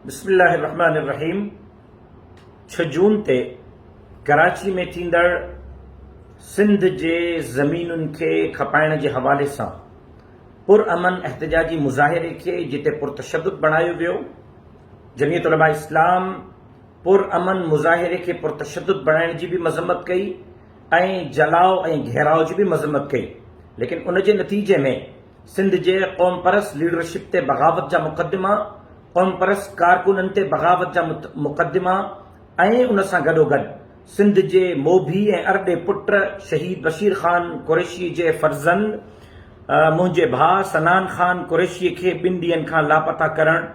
بسم الله الرحمٰن الرحيم ڇھ جون تي ڪراچي ۾ ٿيندڙ سنڌ جي زمينن کي کپائڻ جي حوالي سان پر امن احتجاجي مظاهري کي جتي پرتشدد بڻايو ويو، جمعيت علماء اسلام پر امن مظاهري کي پرتشدد بڻائڻ جي به مذمت ڪئي ۽ جلاء ۽ گهيراء جي به مذمت ڪئي ليڪن ان جي نتيجي ۾ سنڌ جي قومپرست ليڊرشپ تي بغاوت جا مقدما، قومپرست ڪارڪنن تي بغاوت جا مقدما ۽ ان سان گڏوگڏ سنڌ جي موڀي ۽ ارڏي پٽ شهيد بشير خان قريشي جي فرزند منهنجي ڀاء صنعان خان قريشي کي ٻن ڏينهن کان لاپتا ڪرڻ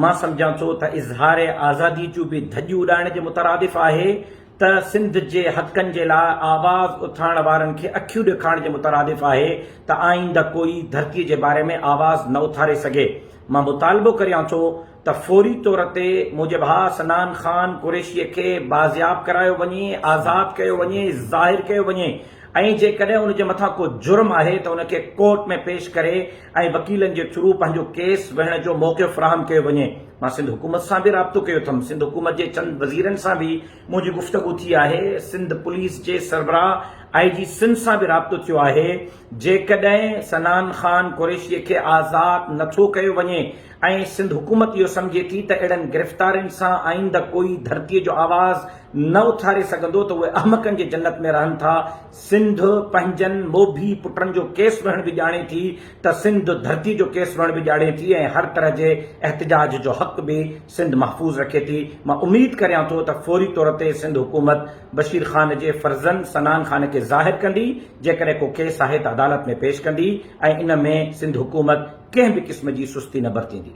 مان سمجهان ٿو ته اظهار آزادي جون به ڌڄيون اڏائڻ جي مترادف آهي ته سنڌ جي حقن جي لاء آواز اٿارڻ وارن کي اکيون ڏيکارڻ جي مترادف آهي ته آئنده ڪوئي ڌرتي جي باري ۾ آواز نه اٿاري سگهي. مان مطالبو ڪريان ٿو ته فوري طور تي منهنجي ڀاء صنعان خان قريشي کي بازياب ڪرايو وڃي، آزاد ڪيو وڃي، ظاهر ڪيو وڃي ۽ جيڪڏهن ان جي مٿان ڪو جرم آهي ته ان کي ڪورٽ ۾ پيش ڪري ۽ وڪيلن جي ٿرو پنهنجو ڪيس وڙهڻ جو موقعو فراهم ڪيو وڃي. مان سنڌ حڪومت سان به رابطو ڪيو اٿم، سنڌ حڪومت جي چند وزيرن سان به منهنجي گفتگو ٿي آهي، سنڌ پوليس جي سربراهه آء جي سنڌ سان به رابطو ٿيو آهي، جيڪڏهن صنعان خان قريشي کي آزاد نٿو ڪيو وڃي ۽ سنڌ حڪومت اهو سمجهي ٿي ته اهڙن گرفتارين سان آئنده ڪوئي ڌرتي جو آواز نه اٿاري سگهندو ته اهي احمقن جي جنت ۾ رهن ٿا، سنڌ پنهنجن موڀي پٽن جو ڪيس وڙهڻ به ڄاڻي ٿي ته سنڌ ڌرتي جو ڪيس وڙهڻ به ڄاڻي ٿي ۽ هر طرح جي احتجاج جو حق به سنڌ محفوظ رکي ٿي. مان اميد ڪريان ٿو ته فوري طور تي سنڌ حڪومت بشير خان جي فرزند صنعان خان کي ظاهر ڪندي، جيڪڏهن ڪو ڪيس آهي ته عدالت ۾ پيش ڪندي ۽ ان ۾ سنڌ حڪومت ڪنهن به قسم جي سستي نه برتيندي.